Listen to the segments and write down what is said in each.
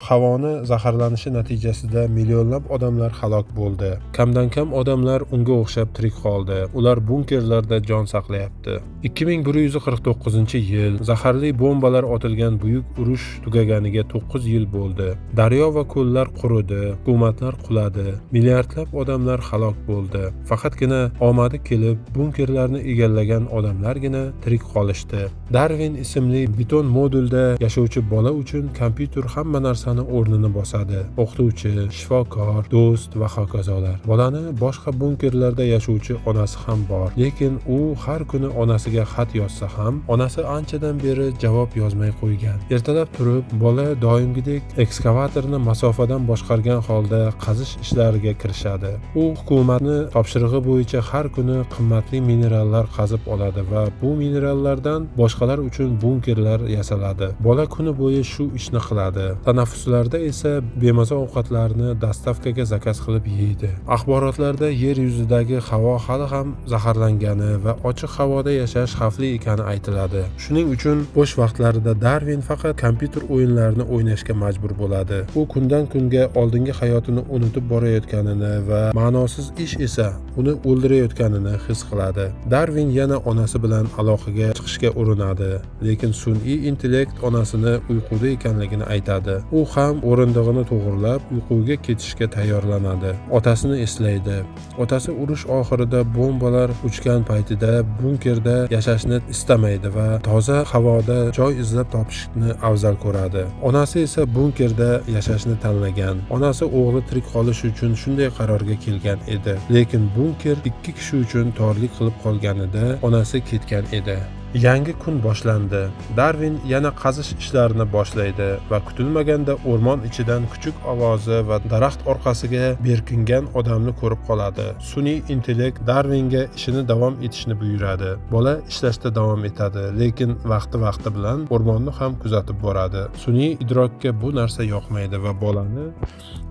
Havoni zaharlanishi natijasida millionlab odamlar halok bo'ldi. Kamdan kam odamlar unga o'xshab tirik qoldi. Ular bunkerlarda jon saqlayapti. 2149-yil zaharli bombalar otilgan buyuk urush tugaganiga 9 yil bo'ldi. Daryo va ko'llar quridi, hukumatlar quladi, milliardlab odamlar halok bo'ldi. Faqatgina omadi kelib bunkerlarni egallagan odamlargina tirik qolishdi. Darvin ismli beton modulda yashovchi bola uchun kompyuter hamma narsani o'rnini bosadi. O'qituvchi, shifokor, do'st va hokazolar. Bolani boshqa bunkerlarda yashovchi onasi ham bor. Lekin u har kuni onasiga xat yozsa ham, onasi anchadan beri javob yozmay qo'ygan. Ertalab turib, bola doimgidek ekskavatorni masofadan boshqargan holda qazish ishlariga kirishadi. U hukumatni topshirig'i bo'yicha har kuni qimmatli minerallar qazib oladi va bu minerallardan boshqalar uchun bunkerlar yasaladi. Bola kuni bo'yi shu ishni qiladi. Tanaffuslarda esa bemaza ovqatlarni dostavkaga zakaz qilib yeydi. Axborotlarda yer yuzidagi havo hali ham zaharlangani va ochiq havoda yashash xavfli ekani aytiladi. Shuning uchun bo'sh vaqtlarida Darvin faqat kompyuter o'yinlarini o'ynashga majbur bo'ladi. U kundan kunga oldingi hayotini unutib borayotganini va ma'nosiz ish esa uni o'ldirayotganini his qiladi. Darvin yana onasi bilan aloqaga chiqishga urinadi, lekin sun'iy intellekt onasini uyquda ekanligini aytadi. U ham o'rindig'ini to'g'rilab uyquga ketishga tayyorlanadi. Otasini eslaydi. Otasi urush oxirida bombalar uchgan paytida bunkerda yashashni istamaydi va toza havoda joy izlab topishni afzal ko'radi. Onasi esa bunkerda yashashni tanlagan. Onasi o'g'li tirik qolish uchun shunday qarorga kelgan edi. Lekin bunker 2 kishi uchun torlik qilib qolganida onasi ketgan edi. Yangi kun boshlandi. Darvin yana qazish ishlarini boshlaydi va kutilmaganda o'rmon ichidan kuchuk ovozi va daraxt orqasiga berkingan odamni ko'rib qoladi. Sun'iy intellekt Darvinga ishini davom etishni buyuradi. Bola ishlashda davom etadi, lekin vaqti-vaqti bilan o'rmonni ham kuzatib boradi. Sun'iy idrokka bu narsa yoqmaydi va bolani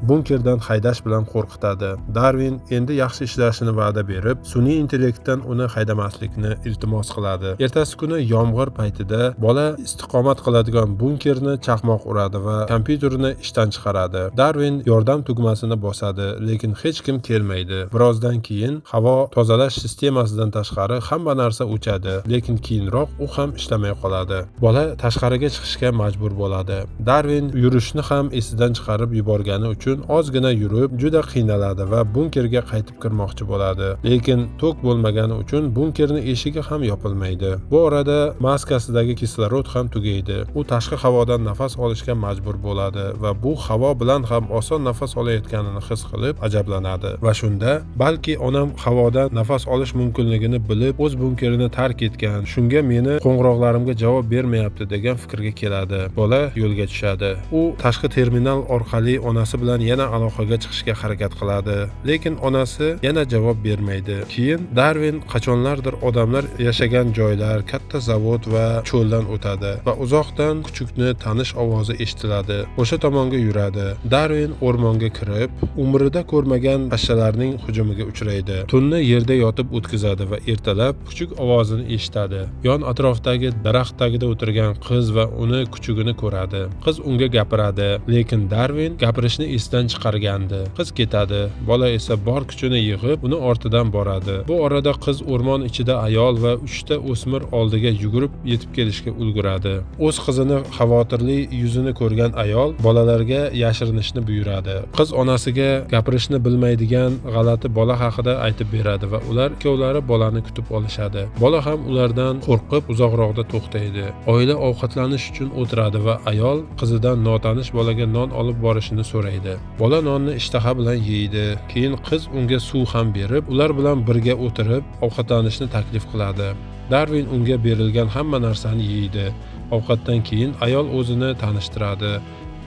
bunkerdan haydash bilan qo'rqitadi. Darvin endi yaxshi ishlashini va'da berib, sun'iy intellektdan uni haydamaslikni iltimos qiladi. Ertasi kuni yomg'ir paytida bola istiqomat qiladigan bunkerni chaqmoq uradi va kompyuterni ishdan chiqaradi. Darvin yordam tugmasini bosadi, lekin hech kim kelmaydi. Birozdan keyin havo tozalash sistemasidan tashqari hamma narsa o'chadi, lekin keyinroq u ham ishlamay qoladi. Bola tashqariga chiqishga majbur bo'ladi. Darvin yurishni ham esidan chiqarib yuborgani uchun ozgina yurib juda qiynaladi va bunkerga qaytib kirmoqchi bo'ladi. Lekin tok bo'lmagani uchun bunkerning eshigi ham yopilmaydi. Bu orada maskasidagi kislorod ham tugaydi. U tashqi havodan nafas olishga majbur bo'ladi va bu havo bilan ham oson nafas olayotganini his qilib ajablanadi. Va shunda balki onam havodan nafas olish mumkinligini bilib o'z bunkerini tark etgan, shunga meni qo'ng'iroqlarimga javob bermayapti degan fikrga keladi. Bola yo'lga tushadi. U tashqi terminal orqali onasi bilan yana aloqaga chiqishga harakat qiladi, lekin onasi yana javob bermaydi. Keyin Darvin qachonlardir odamlar yashagan joylar, katta zavod va cho'ldan o'tadi va uzoqdan kuchukni tanish ovozi eshitiladi. O'sha tomonga yuradi. Darvin o'rmonga kirib, umrida ko'rmagan pashshalarning hujumiga uchraydi. Tunni yerda yotib o'tkazadi va ertalab kuchuk ovozini eshitadi. Yon atrofdagi daraxt tagida o'tirgan qiz va uni kuchugini ko'radi. Qiz unga gapiradi, lekin Darvin gapirishni esdan chiqargandi. Qiz ketadi, bola esa bor kuchini yig'ib uni ortidan boradi. Bu orada qiz o'rmon ichida ayol va 3 ta o'smir oldiga yugurib yetib kelishga ulguradi. O'z qizini xavotirli yuzini ko'rgan ayol bolalarga yashirinishni buyuradi. Qiz onasiga gapirishni bilmaydigan g'alati bola haqida aytib beradi va ular ikkovlari bolani kutib olishadi. Bola ham ulardan qo'rqib uzoqroqda to'xtaydi. Oila ovqatlanish uchun o'tiradi va ayol qizidan notanish bolaga non olib borishini so'raydi. Bola nonni ishtaha bilan yeydi. Keyin qiz unga suv ham berib, ular bilan birga o'tirib ovqatlanishni taklif qiladi. Darvin unga berilgan hamma narsani yeydi. Ovqatdan keyin ayol o'zini tanishtiradi.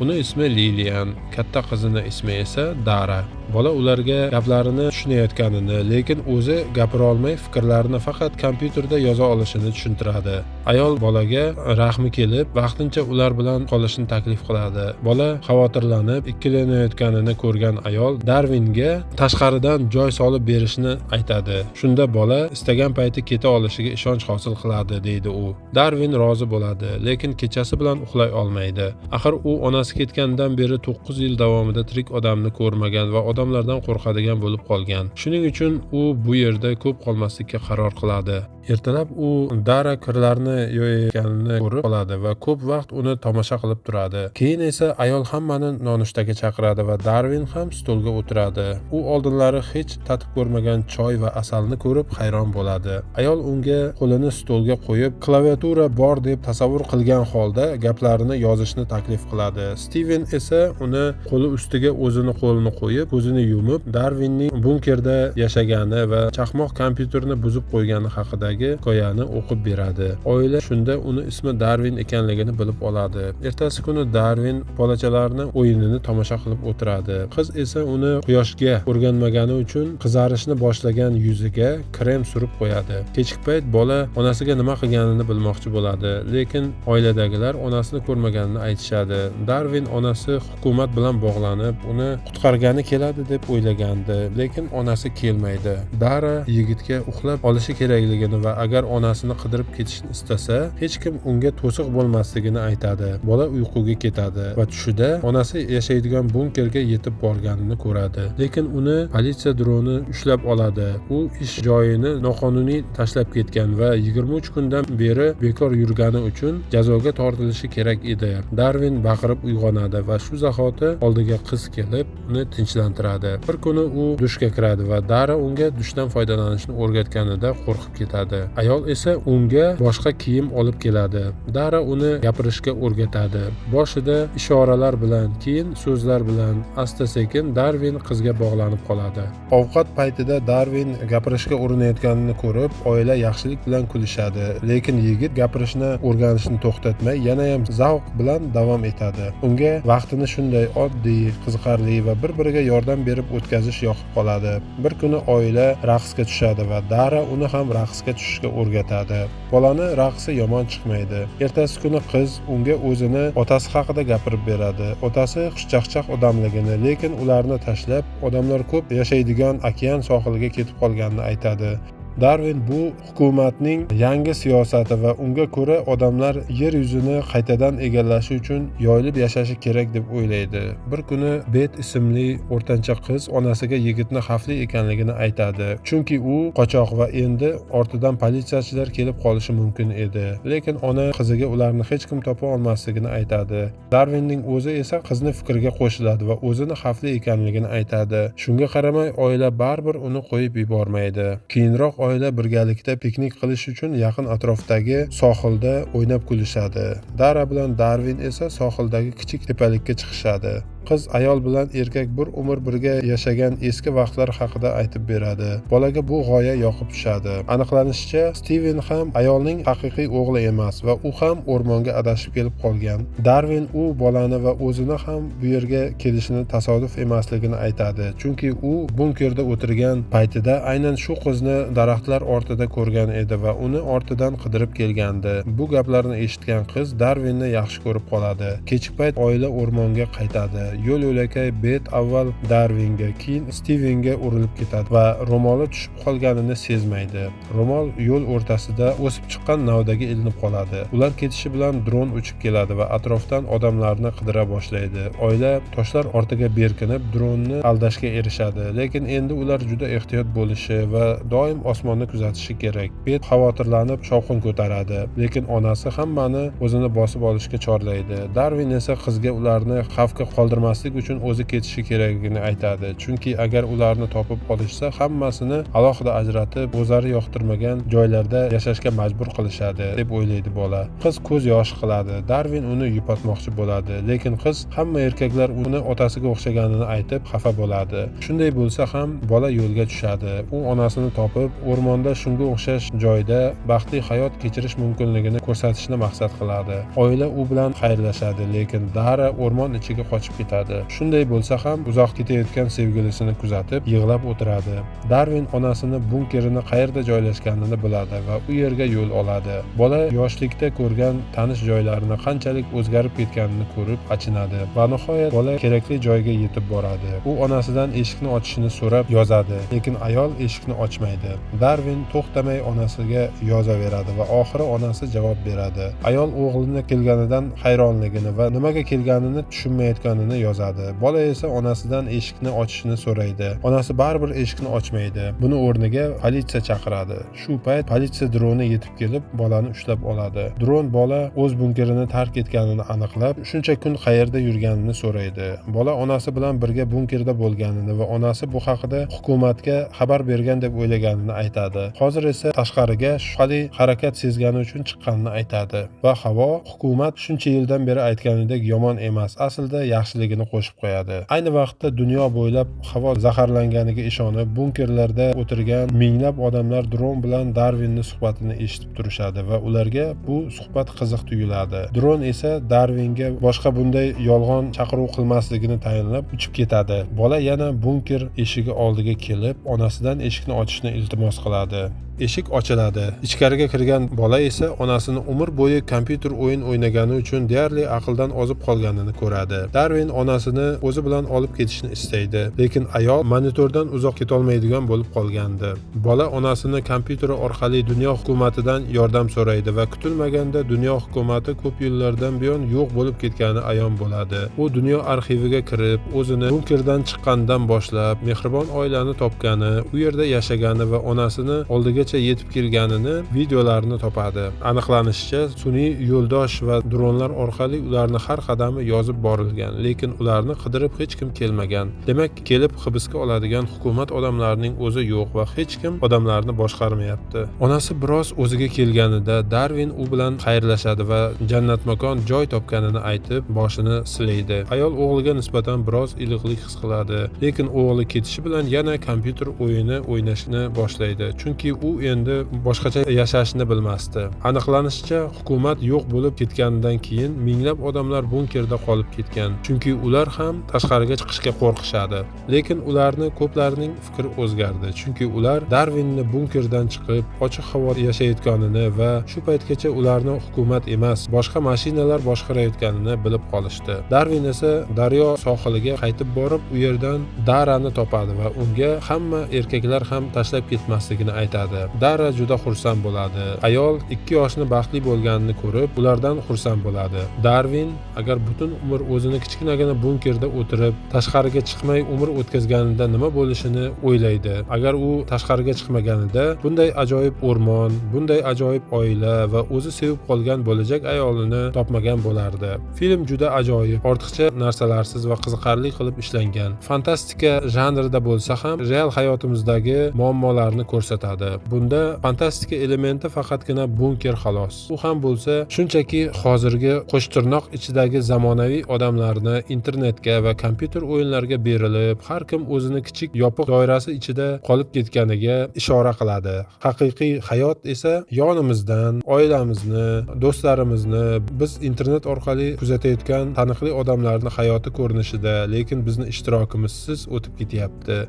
Uni ismi Lilian, katta qizini ismi esa Dara. Bola ularga gaplarini tushunayotganini, lekin o'zi gapira olmay fikrlarini faqat kompyuterda yoza olishini tushuntiradi. Ayol bolaga rahmi kelib, vaqtincha ular bilan qolishni taklif qiladi. Bola xavotirlanib ikkilanayotganini ko'rgan ayol Darvinga tashqaridan joy solib berishni aytadi. Shunda bola istagan payti keta olishiga ishonch hosil qiladi, deydi u. Darvin rozi bo'ladi, lekin kechasi bilan uxlay olmaydi. Axir u onasiga Onasi ketganidan beri 9 yil davomida tirik odamni ko'rmagan va odamlardan qo'rqadigan bo'lib qolgan. Shuning uchun u bu yerda ko'p qolmaslikka qaror qiladi. Ertalab u Dara kirlarni yoyayotganini ko'rib qoladi va ko'p vaqt uni tomosha qilib turadi. Keyin esa ayol hammani nonushtaga chaqiradi va Darvin ham stolga o'tiradi. U oldinlari hech tatib ko'rmagan choy va asalni ko'rib hayron bo'ladi. Ayol unga qo'lini stolga qo'yib, klaviatura bor deb tasavvur qilgan holda gaplarini yozishni taklif qiladi. Steven esa uni qo'li ustiga o'zini qo'lini qo'yib, ko'zini yumib, Darvinning bunkerda yashagani va chaqmoq kompyuterni buzib qo'ygani haqidagi hikoyani o'qib beradi. Oila shunda uni ismi Darvin ekanligini bilib oladi. Ertasi kuni Darvin bolachalarni o'yinini tomosha qilib o'tiradi. Qiz esa uni quyoshga o'rganmagani uchun qizarishni boshlagan yuziga krem surib qo'yadi. Kechki payt bola onasiga nima qilganini bilmoqchi bo'ladi, lekin oiladagilar onasini ko'rmaganini aytishadi. Darvin onasi hukumat bilan bog'lanib, uni qutqargani keladi deb o'ylagandi, lekin onasi kelmaydi. Dara yigitga uxlab olishi kerakligini va agar onasini qidirib ketishni istasa, hech kim unga to'siq bo'lmasligini aytadi. Bola uyquga ketadi va tushida onasi yashaydigan bunkerga yetib borganini ko'radi. Lekin uni politsiya droni ushlab oladi. U ish joyini noqonuniy tashlab ketgan va 23 kundan beri bekor yurgani uchun jazoga tortilishi kerak edi. Darvin baqirib uyg'onadi va shu zahoti oldiga qiz kelib uni tinchlantiradi. Bir kuni u dushga kiradi va Dara unga dushdan foydalanishni o'rgatganida qo'rqib ketadi. Ayol esa unga boshqa kiyim olib keladi. Dara uni gapirishga o'rgatadi. Boshida ishoralar bilan, keyin so'zlar bilan asta-sekin Darvin qizga bog'lanib qoladi. Ovqat paytida Darvin gapirishga urinayotganini ko'rib, oila yaxshilik bilan kulishadi. Lekin yigit gapirishni o'rganishni to'xtatmay, yana ham zavq bilan davom etadi. Unga vaqtini shunday oddiy, qiziqarli va bir-biriga yordam berib o'tkazish yoqib qoladi. Bir kuni oila raqsga tushadi va Dara uni ham raqsga tushishga o'rgatadi. Bolani raqsi yomon chiqmaydi. Ertasi kuni qiz unga o'zini otasi haqida gapirib beradi. Otasi xushchaqchaq odamligini, lekin ularni tashlab, odamlar ko'p yashaydigan okean sohiliga ketib qolganini aytadi. Darvin bu hukumatning yangi siyosati va unga ko'ra odamlar yer yuzini qaytadan egallashi uchun yoyilib yashashi kerak deb o'ylaydi. Bir kuni Bet ismli o'rtancha qiz onasiga yigitni xavfli ekanligini aytadi. Chunki u qochoq va endi ortidan politsiyachilar kelib qolishi mumkin edi. Lekin ona qiziga ularni hech kim topa olmasligini aytadi. Darvinning o'zi esa qizni fikriga qo'shiladi va o'zini xavfli ekanligini aytadi. Shunga qaramay oila baribir uni qo'yib yubormaydi. Keyinroq oila birgalikda piknik qilish uchun yaqin atrofdagi sohilda o'ynab kulishadi. Dara bilan Darvin esa sohildagi kichik tepalikka chiqishadi. Qiz ayol bilan erkak bir umr birga yashagan eski vaqtlar haqida aytib beradi. Bolaga bu g'oya yoqib tushadi. Aniqlanishicha, Steven ham ayolning haqiqiy o'g'li emas va u ham o'rmonga adashib kelib qolgan. Darvin u bolani va o'zini ham bu yerga kelishini tasodif emasligini aytadi. Chunki u bunkerda o'tirgan paytida aynan shu qizni daraxtlar ortida ko'rgan edi va uni ortidan qidirib kelgandi. Bu gaplarni eshitgan qiz Darvinni yaxshi ko'rib qoladi. Kechki payt oila o'rmonga qaytadi. Yo'l yo'lakay Bet avval Darvinga, keyin Stevenga urilib ketadi va ro'moli tushib qolganini sezmaydi. Ro'mol yo'l o'rtasida o'sib chiqqan novdaga ilinib qoladi. Ular ketishi bilan dron uchib keladi va atrofdan odamlarni qidira boshlaydi. Oila toshlar ortiga berkinib dronni aldashga erishadi, lekin endi ular juda ehtiyot bo'lishi va doim osmonni kuzatishi kerak. Bet xavotirlanib shovqin ko'taradi, lekin onasi hammani o'zini bosib olishga chorlaydi. Darvin esa qizga ularni xavfga qoldirmaslik uchun o'zi ketishi kerakligini aytadi. Chunki agar ularni topib olishsa, hammasini alohida ajratib, o'zlari yoqtirmagan joylarda yashashga majbur qilishadi deb o'ylaydi bola. Qiz ko'z yosh qiladi. Darvin uni yupatmoqchi bo'ladi, lekin qiz hamma erkaklar uni otasiga o'xshaganini aytib xafa bo'ladi. Shunday bo'lsa ham bola yo'lga tushadi. U onasini topib, o'rmonda shunga o'xshash joyda baxtli hayot kechirish mumkinligini ko'rsatishni maqsad qiladi. Oila u bilan xayrlashadi, lekin Dara o'rmon ichiga qochib ketadi. ketadi. Shunday bo'lsa ham uzoq ketayotgan sevgilisini kuzatib, yig'lab o'tiradi. Darvin onasini bunkerini qayerda joylashganini biladi va u yerga yo'l oladi. Bola yoshlikda ko'rgan tanish joylarini qanchalik o'zgarib ketganini ko'rib achinadi va nihoyat bola kerakli joyga yetib boradi. U onasidan eshikni ochishini so'rab yozadi, lekin ayol eshikni ochmaydi. Darvin to'xtamay onasiga yozaveradi va oxiri onasi javob beradi. Ayol o'g'lini kelganidan hayronligini va nimaga kelganini tushunmayotganini yozadi. Bola esa onasidan eshikni ochishini so'raydi. Onasi baribir eshikni ochmaydi. Buni o'rniga politsiya chaqiradi. Shu payt politsiya droni yetib kelib, bolani ushlab oladi. Dron bola o'z bunkerini tark etganini aniqlab, shuncha kun qayerda yurganini so'raydi. Bola onasi bilan birga bunkerda bo'lganini va onasi bu haqida hukumatga xabar bergan deb o'ylaganini aytadi. Hozir esa tashqariga shubhali harakat sezgani uchun chiqqanini aytadi va havo hukumat shuncha yildan beri aytganidek yomon emas, aslida yaxshiligini qo'shib qo'yadi. Ayni vaqtda dunyo bo'ylab havo zaharlanganiga ishonib, bunkerlarda o'tirgan minglab odamlar dron bilan Darvinning suhbatini eshitib turishadi va ularga bu suhbat qiziq tuyuladi. Dron esa Darvinga boshqa bunday yolg'on chaqiruv qilmasligini tayinlab uchib ketadi. Bola yana bunker eshigi oldiga kelib, onasidan eshikni ochishni iltimos qiladi. Eshik ochiladi. Ichkariga kirgan bola esa onasini umr bo'yi kompyuter o'yin o'ynagani uchun deyarli aqldan ozib qolganini ko'radi. Darvin onasini o'zi bilan olib ketishni istaydi, lekin ayol monitordan uzoq ketolmaydigan bo'lib qolgandi. Bola onasini kompyuteri orqali dunyo hukumatidan yordam so'raydi va kutilmaganda dunyo hukumati ko'p yillardan buyon yo'q bo'lib ketgani ayon bo'ladi. U dunyo arxiviga kirib, o'zini bunkerdan chiqqanidan boshlab mehribon oilani topgani, u yerda yashagani va onasini oldiga yetib kelganini videolarini topadi. Aniqlanishicha, sun'iy yo'ldosh va dronlar orqali ularni har qadami yozib borilgan, lekin ularni qidirib hech kim kelmagan. Demak, kelib hibsga oladigan hukumat odamlarining o'zi yo'q va hech kim odamlarni boshqarmayapti. Onasi biroz o'ziga kelganida Darvin u bilan xayrlashadi va jannatmakon joy topganini aytib, boshini silaydi. Ayol o'g'liga nisbatan biroz iliqlik his qiladi, lekin o'g'li ketishi bilan yana kompyuter o'yini o'ynashni boshlaydi, chunki u endi boshqacha yashashni bilmasdi. Aniqlanishicha, hukumat yo'q bo'lib ketganidan keyin minglab odamlar bunkerda qolib ketgan, chunki ular ham tashqariga chiqishga qo'rqishadi. Lekin ularni ko'plarining fikri o'zgardi, chunki ular Darvinni bunkerdan chiqib ochiq havoda yashayotganini va shu paytgacha ularni hukumat emas, boshqa mashinalar boshqarayotganini bilib qolishdi. Darvin esa daryo sohiliga qaytib borib, u yerdan Darani topadi va unga hamma erkaklar ham tashlab ketmasligini aytadi. Dara juda xursand bo'ladi. Ayol 2 yoshni baxtli bo'lganini ko'rib, ulardan xursand bo'ladi. Darvin agar butun umr o'zini kichkinagina bunkerda o'tirib, tashqariga chiqmay umr o'tkazganida nima bo'lishini o'ylaydi. Agar u tashqariga chiqmaganida bunday ajoyib o'rmon, bunday ajoyib oila va o'zi sevib qolgan bo'lajak ayolini topmagan bo'lardi. Film juda ajoyib, ortiqcha narsalarsiz va qiziqarli qilib ishlangan. Fantastika janrida bo'lsa ham real hayotimizdagi muammolarni ko'rsatadi. Bunda fantastika elementi faqatgina bunker xolos. U ham bo'lsa shunchaki hozirgi qo'shtirnoq ichidagi zamonaviy odamlarni internetga va kompyuter o'yinlariga berilib, har kim o'zini kichik yopiq doirasi ichida qolib ketganiga ishora qiladi. Haqiqiy hayot esa yonimizdan, oilamizni, do'stlarimizni biz internet orqali kuzatayotgan taniqli odamlarning hayoti ko'rinishida, lekin bizni ishtirokimizsiz o'tib ketyapti.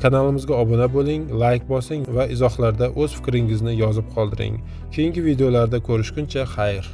Kanalimizga obuna bo'ling, like bosing va izohlarda o'z fikringizni yozib qoldiring. Keyingi videolarda ko'rishguncha xayr.